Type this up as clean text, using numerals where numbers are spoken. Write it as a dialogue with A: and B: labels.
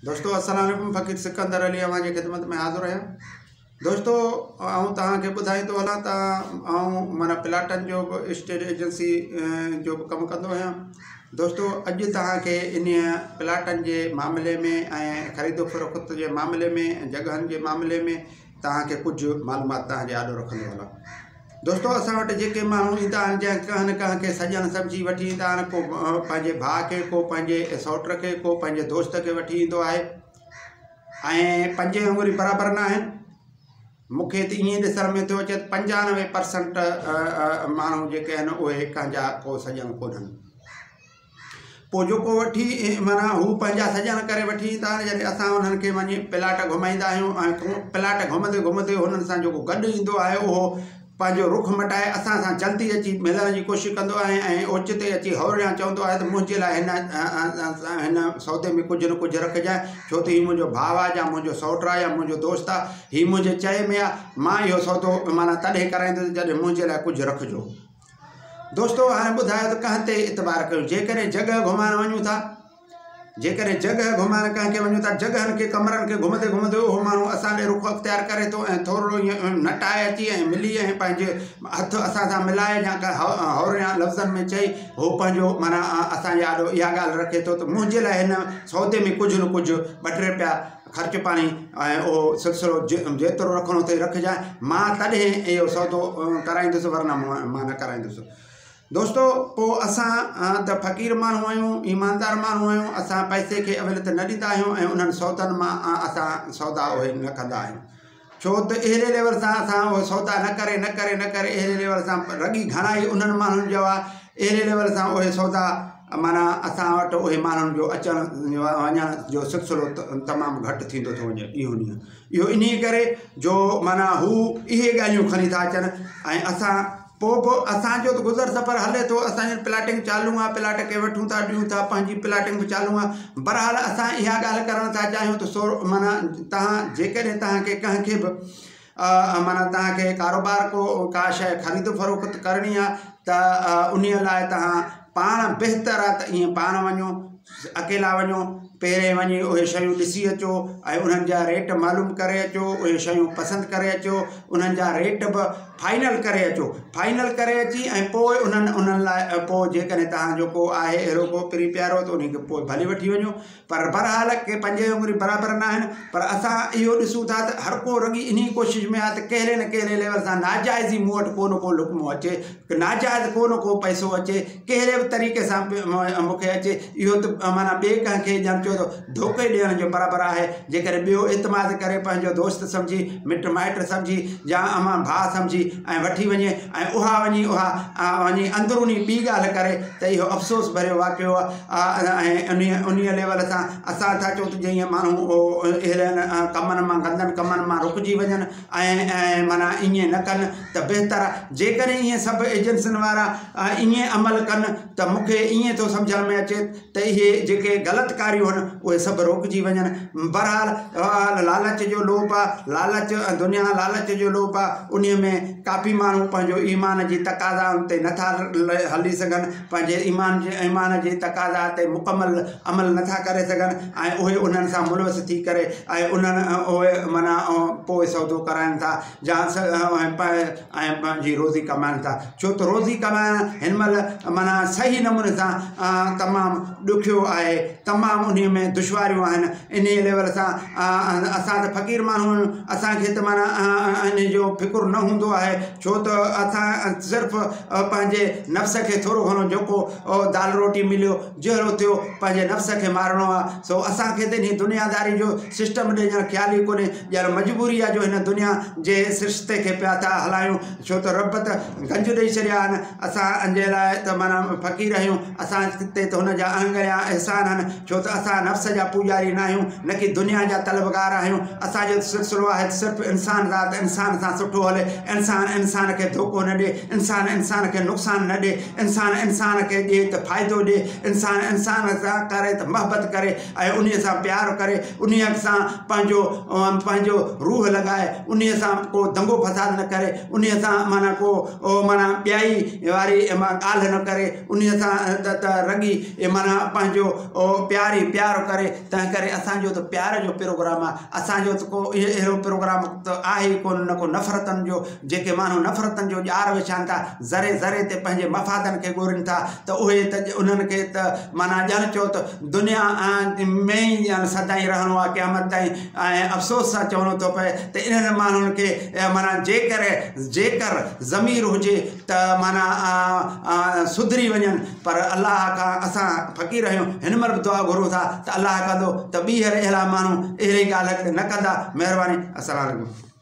A: دوستو السلام عليڪم فقير سڪندر علي اوهان جي خدمت ۾ حاضر آهيان دوستو آئون توهان کي ٻڌائيندو هلان ته آئون معنيٰ پلاٽن جو به اسٽيٽ ايجنسي جو به ڪم ڪندو آهيان دوستو اڄ توهان کي ان پلاٽن جي معاملي ۾ ۽ خريد و فروخت جي معاملي ۾ جڳهن جي معاملي ۾ توهان کي ڪجهه معلومات توهان جي آڏو رکندو هلان دوستو اسان وٽ جيڪي ماڻهو ايندا آهن جنهن ڪنهن نه ڪنهن کي سڄڻ سمجهي وٺي ايندا آهن ڪو پنهنجي ڀاء کي ڪو پنهنجي سئوٽ کي ڪو پنهنجي دوست کي وٺي ايندو آهي ۽ پنجين آڱريون برابر نه آهن مونکي ته ائين ڏسڻ ۾ ٿو اچي ته 95% ماڻهو جيڪي آهن اهي ڪنهن جا ڪو سڄڻ ڪونهن پوء جيڪو وٺي معنيٰ هو پنهنجا سڄڻ ڪري وٺي ايندا آهن جڏهن اسان انهن کي وڃي پلاٽ گهمائيندا آهيون ۽ پلاٽ گهمندي گهمندي هنن سان جيڪو گڏ ايندو آهي اهو پنهنجو رخ مٽائي اسان سان جلدي اچي ملڻ جي ڪوشش ڪندو آهي ۽ اوچتي اچي هوريان چوندو آهي ته منهنجي لاء هن هن سودي ۾ ڪجهه نه ڪجهه رکجانء ڇو ته هي منهنجو ڀاء آهي يا منهنجو سئوٽ آهي يا منهنجو دوست آهي هي منهنجي چئي ۾ آهي مان اهو سودو معنيٰ تڏهن ڪرائيندس جڏهن منهنجي لاء ڪجهه رکجو. دوستو هاڻي ٻڌايو ته ڪنهن تي اعتبار ڪيون جيڪڏهن جڳهه گهمائڻ وڃون ٿا جيڪڏهن جڳهه گهمائڻ ڪنهن کي وڃون ٿا جڳهن کي ڪمرن کي گهمندي گهمندي اهو ماڻهو اسان ڏي رخ اختيار ڪري ٿو ۽ ٿورڙو ائين نٽائي اچي ۽ ملي ۽ پنهنجي هٿ اسان سان ملائي يا هوريان لفظن ۾ چئي هو پنهنجو معنيٰ اسان جي آڏو اها ڳالهه رکي ٿو ته منهنجي لاء هن سودي ۾ ڪجهه نه ڪجهه ٻه ٽي رپيا خرچ پاڻي ۽ اهو سلسلو جيترو رکڻو اٿئي رکجانء مان تڏهن اهو سودو ڪرائيندس ورنه مان نه ڪرائيندس دوستو پوء اسان ته فقير ماڻهو آهيون ايماندار ماڻهو آهيون اسان پئسي کي اوليت نه ڏيندا آهيون ۽ انهن سودن مان اسان سودا اهي نه ڪندا آهيون ڇو ته اهڙي ليول سان اسان اهي سودا نه ڪري نه ڪري نه ڪري اهڙي ليول سان رڳي گهڻا ئي انهن ماڻهن جو آهي اهڙي ليول سان اهي سودا معنيٰ اسان وٽ اهي ماڻهن جو اچڻ وڃڻ جو سلسلو تمام گهٽ ٿيندو ٿو وڃي ڏينهون ڏينهن اهو انهي ڪري جو معنيٰ هو اهي ڳالهيون کڻي ٿا اچن ۽ اسان پوء به اسان جو ته گذر سفر هلي ٿو اسان جي پلاٽنگ چالو آهي پلاٽ کي وٺون ٿا ڏيون ٿا پنهنجي پلاٽنگ به چالو آهي بهرحال اسان اها ڳالهه ڪرڻ ٿا چاهيون ته سو معنيٰ توهان جيڪڏهن توهان کي ڪنهن کي به معنيٰ توهان کي ڪاروبار ڪو ڪا شيء خريد و فروخت ڪرڻي آهي ته انهيء لاء توهان پاڻ بهتر آهي ته ائين پاڻ وڃو اڪيلا وڃو پهرين وڃي اهي شيون ڏسي اچو ۽ انهن جا ريٽ معلوم ڪري اچو اهي شيون پسند ڪري اچو انهن جا ريٽ به فائنل ڪري اچو فائنل ڪري اچي ۽ پوء انهن انهن لاء پوء جيڪڏهن توهان جو ڪو آهي اهڙو ڪو پرين پيارو ته انهي کي پوء ڀلي وٺي وڃو پر بهرحال ڪي پنجين آڱريون برابر نه آهن پر اسان اهو ڏسون ٿا ته هر ڪو رڳي انهي ڪوشش ۾ آهي ته ڪهڙي نه ڪهڙي ليول سان ناجائز ئي مون وٽ ڪو نه ڪو لقمو اچي ناجائز ڪو نه ڪو پئسو اچي ڪهڙي به طريقي سان مون کي اچي اهو ته معنيٰ ٻئي ڪنهن کي ڄڻ چئو ته ڌوڪي ڏيڻ جو برابر آهي جيڪڏهن ٻيو اعتماد ڪري پنهنجو دوست سمجهي مٽ مائٽ سمجهي يا امان ڀاء سمجهي ۽ وٺي وڃي ۽ اها وڃي اها وڃي اندروني ٻي ڳالهه ڪري ته اهو افسوس ڀريو واقعو آهي ۽ انهيء انهيء ليول سان اسان ٿا چئون ته جيئن ماڻهو اهڙن ڪمن مان گندن ڪمن مان رڪجي وڃن ۽ ۽ معنيٰ ائين نه ڪن ته بهتر آهي جيڪڏهن ائين سڀ ايجنسين وارا ائين عمل ڪن ته مون کي ائين ٿو سمجهڻ ۾ اچي ته اهي جيڪي غلط ڪاريون آهن اهي سڀ روڪجي وڃن بهرحال لالچ جو لوڀ آهي لالچ دنيا لالچ جو لوڀ آهي انهي ۾ ڪافي ماڻهو پنهنجو ايمان جي تقاضائن تي نٿا هلي سگهن پنهنجي ايمان جي ايمان جي تقاضا تي مڪمل عمل نٿا ڪري سگهن ۽ اهي انهن سان ملوث ٿي ڪري ۽ انهن اهي معنيٰ پوء سودو ڪرائن ٿا جا ۽ پنهنجي روزي ڪمائن ٿا ڇو ته روزي ڪمائڻ هن مهل معنيٰ صحيح نموني سان تمام ڏکيو آهي تمام انهي ۾ دشواريون آهن انهي ليول سان اسان ته فقير ماڻهو آهيون اسانکي ته معنيٰ انهي جو فڪر نه هوندو آهي ڇو ته اسان صرف پنهنجي نفس کي ٿورو گهڻو جيڪو دال روٽي مليو جهڙو ٿيو پنهنجي نفس کي مارڻو آهي سو اسانکي ته انهي دنياداري جو سسٽم ڏي ڄڻ خيال ئي ڪونهي ڄڻ مجبوري آهي جو هن دنيا جي سرشتي کي پيا ٿا هلايون ڇو ته رب ته گنج ڏئي ڇڏيا آهن اسان جي لاء ته معنيٰ فقير آهيون اسان تي ته هن جا اڻڳڻيا احسان آهن ڇو ته اسان نفس جا پوڄاري نه آهيون نه ڪي دنيا جا طلبگار آهيون اسان جو سلسلو آهي صرف انسان ذات انسان سان سٺو هلي انسان انسان انسان کي ڌوڪو نه ڏي، انسان انسان کي نقصان نه ڏي، انسان انسان کي ڏي ته فائدو ڏي، انسان انسان سان ڪري ته محبت ڪري ۽ انهيء سان پيار ڪري، انهيء سان پنهنجو پنهنجو روح لڳائي، انهيء سان ڪو دنگو فساد نه ڪري، انهيء سان معنيٰ ڪو معنيٰ ٻيائي واري ڳالهه نه ڪري، انهيء سان ته رڳي معنيٰ پنهنجو پيار ئي پيار ڪري، تنهن ڪري اسان جو ته پيار جو پروگرام آهي. اسان جو ته ڪو اهڙو پروگرام ته آهي ئي ڪونه نه ڪو نفرتن جو، جيڪي ماڻهو نفرتن جو ڄار وڇائن ٿا، ذري ذري تي پنهنجي مفادن کي ڳورين ٿا ته اهي ته انهن کي ته معنيٰ ڄڻ چئو ته دنيا ۾ ئي ڄڻ سدائين رهڻو آهي قيامت تائين ۽ افسوس سان چوڻو ٿو پئي ته انهن ماڻهن کي معنيٰ جيڪر جيڪر ضمير هجي ته معنيٰ سڌري وڃن پر الله کان اسان فقير آهيون هن مهل به دعا گهرون ٿا ته الله ڪندو ته ٻيهر اهڙا ماڻهو اهڙي ڳالهه نه ڪندا مهرباني السلام عليڪم.